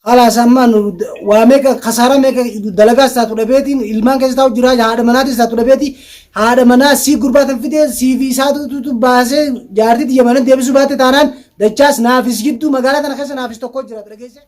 Khalaas amma nu waa meeqa kasaaraa meeqa dalagaas taatu dhabeetiin ilmaan keessa taa'u jira, haadha manaatis taatu dhabeeti, haadha manaa sii gurbaatan fidee sii fi isaatu baasee jaartii tiyya mana deebisuu baatte taanaan dachaas naafis jidduu magaalaa tana keessa naafis tokko jira, dhageesse.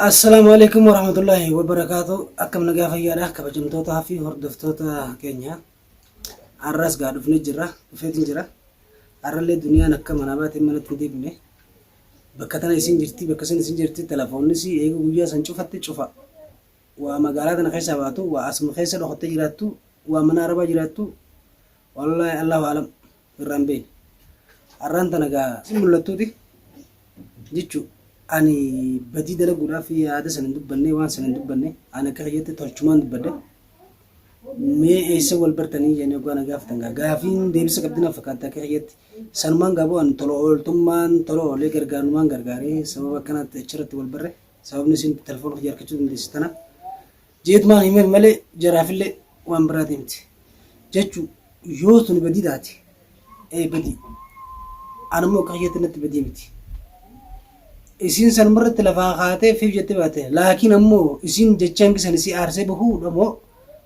Assalaamu alaikum warahmatullahi wabarakaatu. Akkam nagaa fayyaadha, kabajamtootaa fi hordoftoota keenya? Har'as gaa dhufnee jirra, dhufeetiin jira. Har'allee duniyaan akka manaa baateen manatti hin deebine. Bakka tana isin jirti, bakka san isin jirti, telefoonnis eega guyyaa san cufatte cufa. Waa magaalaa tana keessaa baatu, waa asuma keessa dhokattee jiraattu, waa mana arabaa jiraattu, wallaahi Allahu alam irraa hin beekne. Har'aan tana gaa isin mul'attuuti jechuu ani badii dalaguudhaaf yaada san hin dubbanne, waan san hin dubbanne, ani akka kiyyatti tolchumaan dubbadhe. Mee eessa wal bartanii jedhanii hoggaa na gaafatan gaa gaafiin deebisa qabdi na fakkaatti akka kiyyatti. Sanumaan gaa bu'an tola ooltummaan tola oolee gargaarumaan gargaaree sababa akkanaatti achirratti wal barre, sababni isin telefoona kiyya argachuu dandeesse tana jeetumaan himeef malee jaraafillee waan biraatii miti. Jechuu yoo tuni badii taate ee badii, anammoo akka kiyyatti natti badii miti. Isiin sanumarratti lafaa kaatee fiif jettee baate, laakiin ammoo isiin jecha hangi san isii aarsee bahuudha moo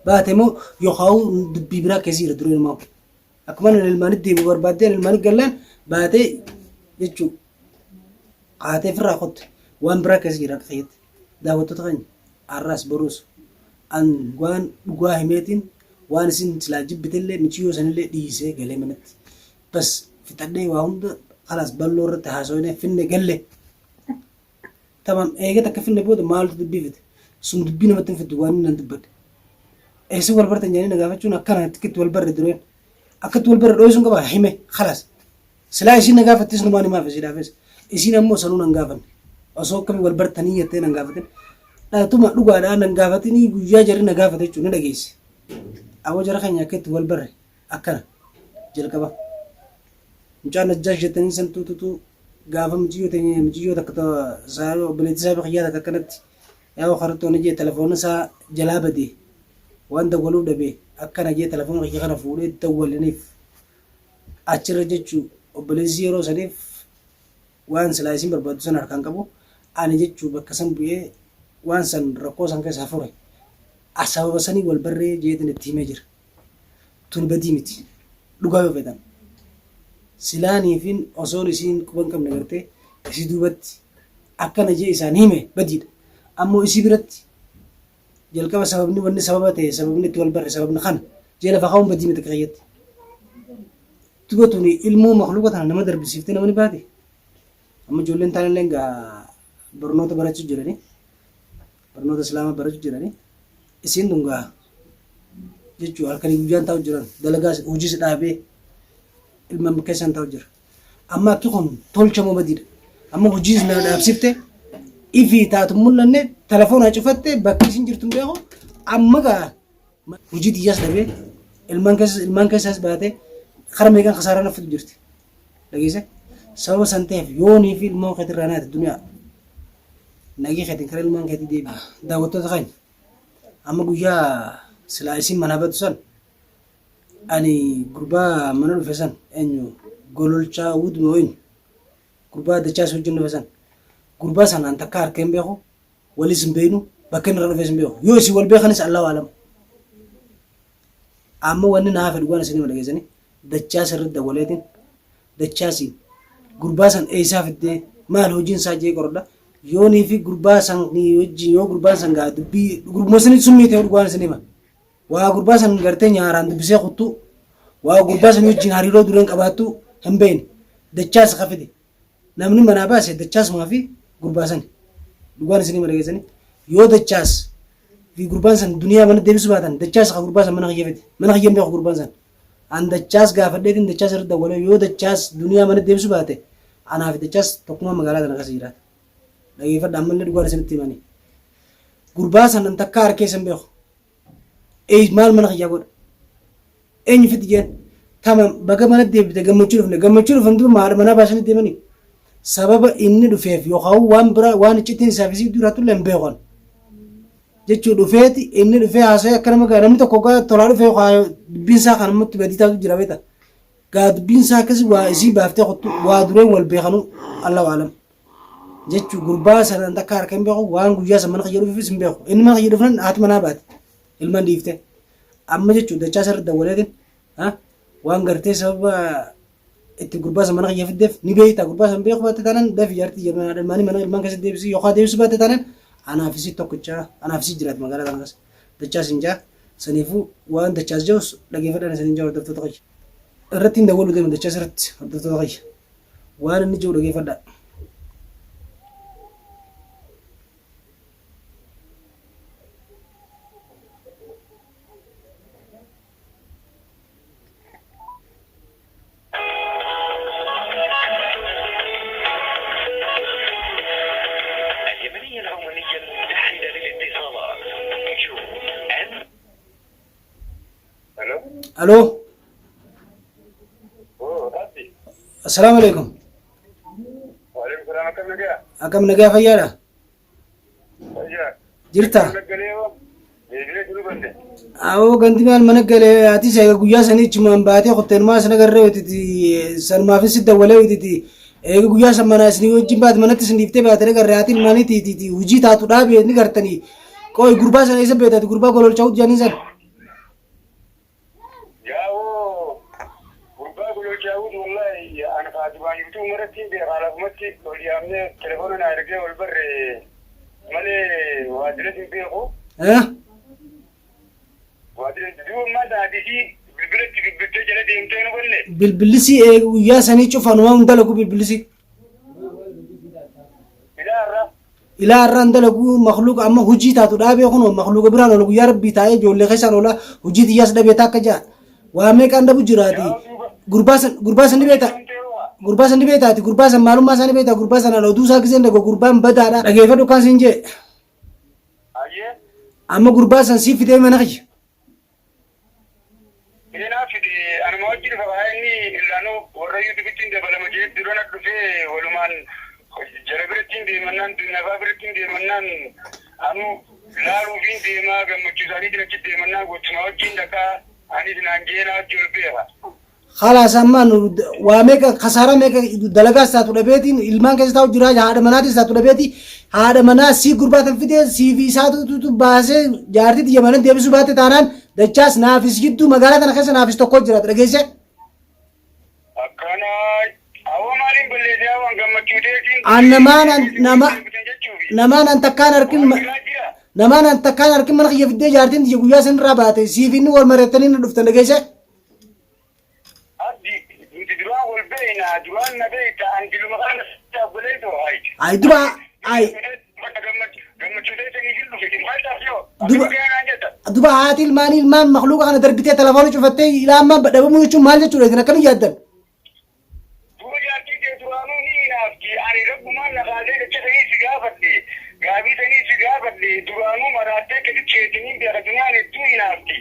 baate moo yookaan dubbii biraa keessa jira dureen moo akkuma ani ilmaanitti deebi'u barbaaddee ilmaanitti gallaan baatee jechuu kaatee ofirraa kotte, waan biraa keessa jira akka kiyyatti. Daawwattoota keenya, har'aas boruus an waan dhugaa himeetiin waan isin silaa jibbitellee michiyyoo sanillee dhiisee galee manatti bas fixadhee waa hunda kalaas balloo irratti haasofnee finne galle. Tamam, eega takka finne booda maaltu dubbii fide? Sun dubbii namatti hin fiddu waan inni nan dubbadhe. Eessa wal bartan jedhanii na gaafachuun akkana akkitti wal barre dureen. Akkatti wal barre dho'isuun qaba hime kalaas. Silaa isiin na gaafattis numaan himaaf isiidhaafis. Isiin ammoo sanuu nan gaafanne. Osoo akkamii wal bartanii jettee nan gaafatin. Dhatuma dhugaadhaa nan gaafatinii guyyaa jarri na gaafate jechuun ni dhageesse. Aboo jara keenya, akka itti wal barre akkana jalqaba. Mucaan Najjaash jettanii san tuututu gaafa muciyyoo teenya muciyyoo takka obboleettii saahiba kiyyaa takka akkanatti yaa karatti ona jee telefoona isaa jalaa badee waan dawwaluuf dhabe akkana jee telefoona kiyya kana fuudhee dawwalaniif achirra jechuu obboleessi yeroo saniif waan silaa isin barbaaddu san harkaan qabu ani jechuu bakka san bu'ee waan san rakkoo san keessaa fure, sababa sanii wal barree jeetin itti himee jira. Tun badii miti. Dhugaa yoo feetan. Silaaniifin osoon isiin quba hin qabne gartee isii duubatti akkana jee isaan hime badiidha. Ammoo isii biratti jalqaba sababni wanni sababa ta'e, sababni itti wal barre sababni kana jee lafa kaa'uun badii miti akka kiyyatti. Duba tuni ilmoo makluuqa tana nama darbisiiftee namni baate. Amma ijoolleen taanillee gaa barnoota barachuu jirani. Barnoota islaamaa barachuu jirani. Isiin tun gaa jechuu halkanii guyyaan taa'u jiran, dalagaas hojiis dhaabee ilma keessan taa'u jira. Amma akki kun tolcha moo badiidha? Amma hojiis na dhaabsifte, ifii taatu mul'anne, telefoonaa cufatte, bakki isin jirtu hin beeku. Amma gaa hojii xiyyaas dhabee ilmaan keessa ilmaan keessaas baatee kara meeqaan kasaaraa na fidu jirti. Dhageesse, sababa san ta'eef yoonii fi ilmaan keetirraa naati duniyaa nagee keetiin kara ilmaan keetii deebi'a. Daawwattoota keenya, amma guyyaa silaa isin manaa batu san ani gurbaa mana dhufe san eenyu gololchaa wudmoo eenyu gurbaa dachaas wajjin dhufe san, gurbaa san an takka harkee hin beeku, walis hin beeknu, bakka inni irra dhufes hin beeku, yoo isin wal beekanis Allahu alam. Amma wanni naa hafe dhugaan isin hima, dhageessanii, dachaas irratti dawwaleetiin dachaasiin gurbaa san eessaa fiddee maal hojiin isaa jee qoradha. Yoonii fi gurbaa san wajjin yoo gurbaan san gaa dubbii gurbuma sanii summii ta'e, dhugaan isin hima, waa gurbaa san gartee nyaaraan dubbisee kuttuu waa gurbaa san wajjin hariiroo dureen qabaattuu hin beekne. Dachaas ka fide namni manaa baase dachaasumaa fi gurbaa san, dhugaan isin hima, dhageessanii, yoo dachaas fi gurbaan san duniyaa mana deebisuu baatan dachaas ka gurbaa san mana kiyya fide mana kiyya hin beeku gurbaan san. An dachaas gaafadheetiin dachaas irra dawwalee yoo dachaas duniyaa mana deebisuu baate anaa fi dachaas tokkummaa magaalaa tana keessa jiraata. Dhageeffadha, ammallee dhugaan isinitti himanii. Gurbaa san an takkaa harkee san beeku. Eey maal mana kiyyaa godha? Eenyu fidi jeen? Tamam, baga mana deebite, gammachuu dhufne, gammachuu dhufan duuba haadha manaa baasanii deemanii. Sababa inni dhufeef yookaan waan biraa waan iccitiin isaaf isii jiraatullee hin beekan. Jechuu dhufeeti inni dhufee haasa'ee akka nama gaa namni tokko gaa tolaa dhufee gaa dubbiin isaa kan ammatti badii taatu jira beekta. Gaa dubbiin isaa akkasii waa isii baaftee kottu waa dureen wal beekanuu Allahu alam. Jechuu gurbaa sanaan takka harka hin beeku waan guyyaa san mana kiyya dhufuufis hin beeku. Inni mana kiyya dhufnan haati manaa baate. Ilmaan dhiifte. Amma jechuu dachaa sarri dawwaleetiin waan gartee sababa itti gurbaa san mana kiyya fiddeef ni beekta gurbaa san beeku baatte taanaan dafi jaartii tiyya mana ilmaanii mana ilmaan keessatti deebisii yookaan deebisuu baatte taanaan anaaf isii tokkicha anaaf isii jiraatu magaalaa kana keessa dachaas hin jaa saniifuu waan dachaas ja'us dhageeffadhaan isiniin jaa hordoftoota kiyya irratti hin dawwaluu deema dachaas irratti hordoftoota kiyya waan inni jiru dhageeffadhaa. اليمنية العمانية المتحدة للاتصالات يو ان الو. Aloo. Oh, Abdi. Assalaamu alaikum. Waalaikum salaam akkam nagaa? Akkam nagaa fayyaadha? Fayyaa. Jirta? Naggalee hoo? Deebi'ee jiru banne. Awoo ganti maal mana galee atis eega guyyaa sanii achumaan baatee kutteenumaa sana garree wayititi sanumaafis si dawwalee wayititi eega guyyaa san mana isinii wajjin baate manatti isin dhiiftee baate garree ati ilmaanii tiititi hojii taatu dhaabee ni gartanii qoy gurbaa sana eessa beekta ati gurbaa gololcha hojjanii san. Yaa'oo gurbaa gololchaawut wallahi ana faatibaan yuutuu maratti hin beekaa lafumatti ol yaamnee telefoona naa ergee ol barre malee waajjiras hin beeku. Eh? Waajjira duuba ammaa sa'aatii fi bilbilatti bilbiltee jala deemtee nu banne. Bilbillisii eega guyyaa sanii cufan waan hin dalagu bilbillisii. Ilaa irraa. Ilaa har'aan dalagu makluuqa amma hojii taatu dhaabee kunoo makluuqa biraan oola guyyaa rabbii taa'ee ijoollee keessaan oola hojii tiyyaas dhabee taakka ja'a. Waa meeqaan dhabu jiraati. Gurbaa san gurbaa san ni beekta. Gurbaa san ni beektaati gurbaa san maalummaa isaa ni beekta gurbaa sanaan oduu isaa giseen dhago gurbaan badaadha. Dhageeffadhu kaan siin jee. Ayyee. Amma gurbaa san sii fidee mana kiyya. Seenaa fide anuma wajji dhufa kaa inni illaanuu warra yuutubitti hin dabalama jee durana dhufee walumaan jara biratti hin deemannaan dunyafaa biratti hin deemannaan anu laaluufiin deemaa gammachuu isaaniitiin achi deemannaan gochuma wajjiin dhaqaa anis naan jee naa wajji ol beeka. Khalaas amma nu waa meeqa kasaaraa meeqa dalagaas taatu dhabeetiin ilmaan keessa taa'u jira haadha manaatis taatu dhabeeti haadha manaa sii gurbaa tan fidee sii fi isaatu baasee jaartii tiyya mana deebisuu baatte taanaan dachaas naafis gidduu magaalaa tana keessa naafis tokko jiraata dhageessee. Akkana awwa maaliin balleessee hawaan gammachuu teetiin An namaan an nama namaan an takkaan harkin namaan an takkaan harkin mana kiyya fiddee jaartiin tiyya guyyaa san irraa baate siif inni wal mari'attanii na dhuftan dhageessee. Abdi nuti duraan wal beeyna duraan na beeyta an diluma kana obboleeto hay. Ay duba ay Gammachuu teessanii hin dhufe maal taasisoo Duba- akkamitti naan jetta. Duba haati ilmaanii ilmaan makluuqa kana darbitee telefoona cufattee ilaa ammaa dhabamuu jechuun maal jechuudha isin akkamiin yaaddan? Duuba jaartiin tee duraanuu ni hinaafti. Ani Rabbumaan na kaasee jecha sanii si gaafadhe. Gaafii sanii si gaafadhe. Duraanuu maraattee akkasitti keeti niin beeka. Duniyaan hedduu hinaafti.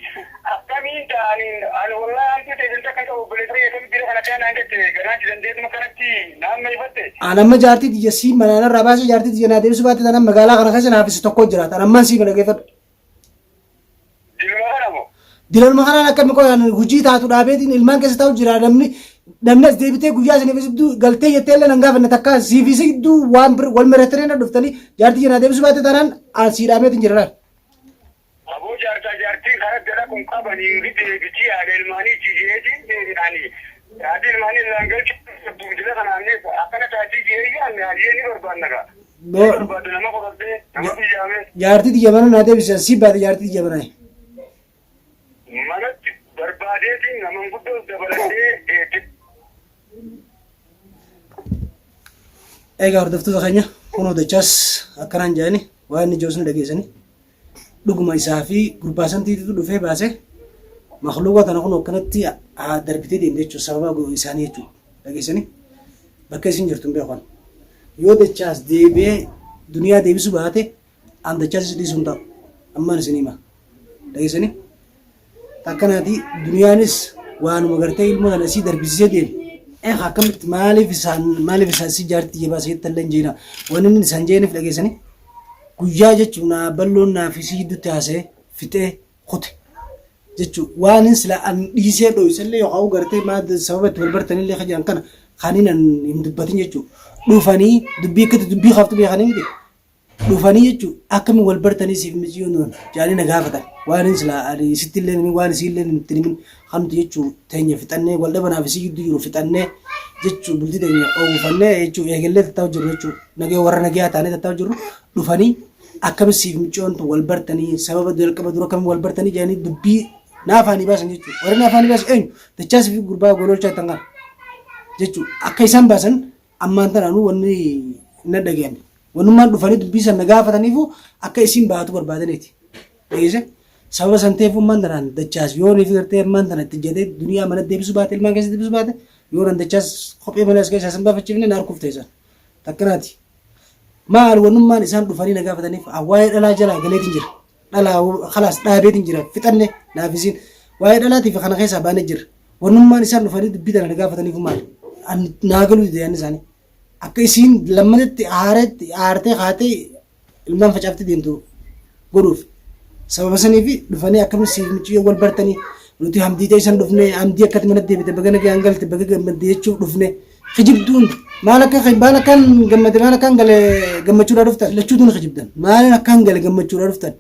Akkamiin ta'a ani ani wallahi hamtuu teessan takka hin qabu obboleessa kiyya akkamitti jira kana akkana naan jette garaan si dandeetuma kanatti na hammeeffatte. An amma jaartii tiyya sii manaan irraa baasee jaartii tiyya naa deebisuu baatte taanaan magaalaa kana keessa naaf isa tokko jiraata. An ammaan sii mana geeffadhu. Diluma kana moo? Dilaluma kanaan akkami qoyaan hojii taatu dhaabeetiin ilmaan keessa taa'u jira namni namni as deebitee guyyaa isin gidduu galtee jettee illee nan gaafanne takka siif isii gidduu waan bir wal marattanii na dhuftanii jaartii jenaa deebisuu baatte taanaan an sii dhaameetiin jira laal. Aboo jaarsaa jaartiin karaa jala kun qabanii ni deebitii haadha ilmaanii jijeetiin deebi'anii haadha ilmaanii illaan galchuu dila kanaan akkana taatii jireenya anne hayyee ni barbaanna gaa. Ni barbaadda nama qorattee nama biyyaamee. Jaartii tiyya mana naa deebisi sii baate jaartii tiyya manaa. Manatti barbaadeetiin nama guddoo dabalatee Egaa hordoftoota keenya kunoo dachaas akkanaan jedhani waan inni jiru ni dhageessani. Dhuguma isaa fi gurbaa santiitu dhufee baase makluuqa tana kun akkanatti haa darbitee deemte jechuudha sababa isaanii jechuudha dhageessani. Bakka isin jirtu hin beekan. Yoo dachaas deebi'ee duniyaa deebisuu baate an dachaas isa dhiisuu hin ta'u. Ammaan isin hima. Dhageessanii? Akkanaati duniyaanis waanuma gartee ilmoo tana isii darbisiisee deeme. Eh akkamitti maaliif isaan maaliif isaan si jaartii jabaa seetta illee hin jeena. Wanni inni isaan jeenif dhageessanii? Guyyaa jechuun naa balloon naa fi isii gidduutti haasa'ee fixee kute. Jechuun waan hin sila an dhiisee dhoysellee yookaan gartee maa sababa itti wal bartanillee kajaan kana Kan hin dubbatin jechuudha. Dhufanii dubbii akkatti dubbii kaaftu beekanii miti. Dhufanii jechuudha akkamiin wal bartanii siif miciyyoon turan jedhanii na gaafatan. Waan hin silaa ani sitti illee himin waan isii illee hin himin kan nuti jechuudha teenya fixannee wal dhabanaaf isii gidduu jiru fixannee jechuudha bultii teenya oofannee jechuudha eegallee tattaa'u jirru jechuudha. Nagee warra nagaa taanee tattaa'u jirru dhufanii akkamiin siif miciyyoon tun wal bartanii sababa jalqaba dura akkamiin wal bartanii jedhanii dubbii na afaanii baasan jechuudha. Warri na afaanii baasan eenyu? Dachaas fi gurbaa gololchaa tan kana jechuudha. Akka isaan baasan ammaan tanaanuu wanni na dhaga'ame. Wannummaan dhufanii dubbii sana na gaafataniifu akka isiin baatu barbaadaniiti. Dhageesse? Sababa san ta'eef ammaan tanaan dachaas yoo ni figartee ammaan tana itti jedhee duniyaa mana deebisuu baate ilmaan keessa deebisuu baate yoo nan dachaas kophee mana as keessaa san baafachiifne na harkuuf teessan. Takkanaati. Maal wannummaan isaan dhufanii na gaafataniif waa'ee dhalaa jalaa galeetiin jira. Dhalaa khalaas dhaabeetiin jira fixanne naaf isiin waa'ee dhalaatiif kana keessaa baanee jira. Wannummaan isaan dhufanii dubbii tana na gaafataniif maali? Naa galuu dide yaadni isaanii. Akka isiin lammatatti aareetti aartee kaatee ilmaan facaaftee deemtu godhuuf. Sababa saniif dhufanii akkamitti siif mucayyoo wal bartanii nuti hamdii ta'e san dhufne hamdii akkatti mana deebite baga nagaan galte baga gammadde jechuuf dhufne kijibduun maal akka maal akkaan gammade maal akkaan gale gammachuudhaa dhuftan lachuutu ni kijibdan maal akkaan gale gammachuudhaa dhuftan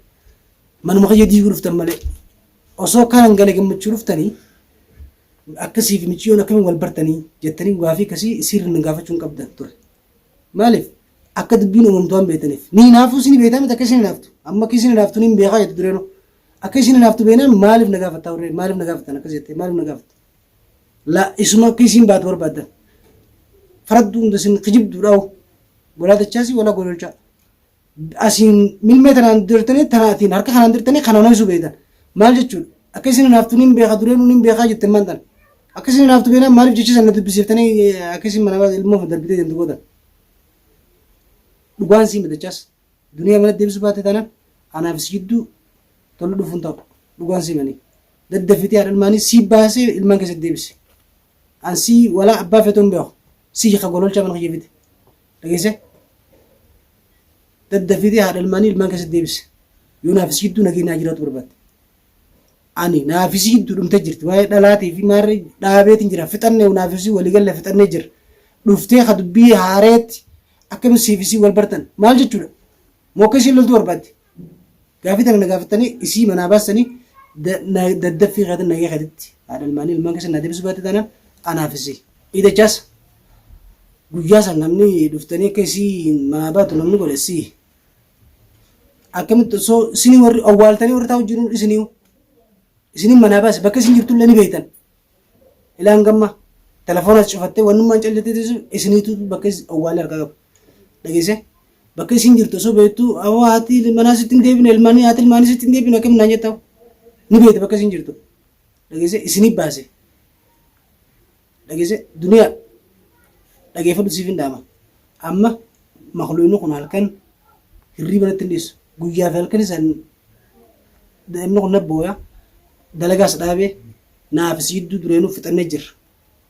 manuma kiyya diiguu dhuftan malee osoo akkaan gale gammachuu dhuftanii akkasii fi miciyyoon akkamiin wal bartanii jettanii gaafii akkasii sirri nu gaafachuu hin qabdan ture. Maaliif? Akka dubbiin uumamtu waan beektaniif. Ni hinaafuu isin beektaa miti akka isin hinaaftu. Amma akka isin hinaaftu ni beekaa jettu dureenuu. Akka isin hinaaftu beeknaan maaliif na gaafattaa warreen maaliif na gaafattan akkas jettee maaliif na gaafatta? La isuma akka isin baatu barbaaddan. Faradduu hunda isin kijibduudhaa walaa dachaasii walaa gololchaa. Asiin milmee tanaan dirtanii tanaatiin harka kanaan dirtanii kanaan ho'isu beektan. Maal jechuudha? Akka isin hinaaftu ni beeka dureenuu ni beekaa jette maal tana? Akka isin hinaaftu beeknaan maaliif jecha sana dubbisiiftanii akka isin mana ilmoo darbitee deemtu gootan? Dhugaan sii madachaas duniyaa mana deebisuu baate taanaan anaaf si jidduu tollu dhufuun ta'u dhugaan sii manii. Daddafitee haadha ilmaanii sii baasee ilmaan keessatti deebise. An sii walaa abbaa feetuun beeku. Sii ka gololcha mana kiyya fide. Dhageesse? Daddafitee haadha ilmaanii ilmaan keessatti deebise. Yoo naaf si jidduu nageenyaa jiraatu barbaadde. Ani naaf isii gidduu dhumtee jirti. Waa'ee dhalaatii fi maarree dhaabeetiin jira. Fixannee naaf isii waliigalle fixannee jira. Dhuftee ka dubbii haareetti akkamitti siif isii wal bartan maal jechuudha? Moo akka isiin loltu barbaadde? Gaafii tana na gaafattanii isii manaa baastanii daddaffii keetiin nagee keetitti haadha ilmaanii ilmaan keessa na deebisuu baatte taanaan anaaf isii. Idachaas guyyaa san namni dhuftanii akka isii manaa baatu namni godhe sii. Akkamitti osoo isinii warri awwaaltanii warri taa'u jiru isinii isiniin manaa baase bakka isin jirtullee ni beektan. Ilaan gamma telefoona as cufattee wannummaan callittee teessu isiniitu bakka isin awwaalee harkaa qabu. Dhageessee bakka isin jirtu osoo beektu awwa haati manaa sitti hin deebine ilmaanii haati ilmaanii sitti hin deebine akkamiin naan jettaa ni beekte bakka isin jirtu. Dhageessee isinii baase. Dhageesse duniyaa dhageeffadhu siif hin dhaama. Amma makluuqni kun halkan hirriiba natti hin dhiisu. Guyyaa fi halkan isaan daa'imni kun na booya dalagaas dhaabee naaf si gidduu dureenuu fixannee jirra.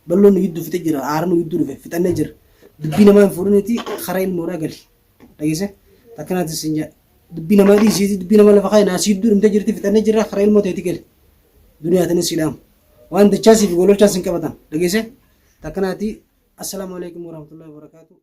Balloon nu gidduu fixe jira aara nu gidduu dhufe fixannee jirra. Dubbii namaa hin fuudhiniiti karaa ilmoodhaa gali. Dhageesse takkanaatis sin jedha. Dubbii namaa dhiisiiti dubbii namaa lafa kaa'i naa si gidduu dhumtee jirti fixannee jirra karaa ilmoo teeti gali. Duniyaa tanis si dhaamu. Waan dachaasii fi gololchaan sin qabatan. Dhageesse takkanaati. Assalaamu alaikum warahmatullahi wabarakatuh.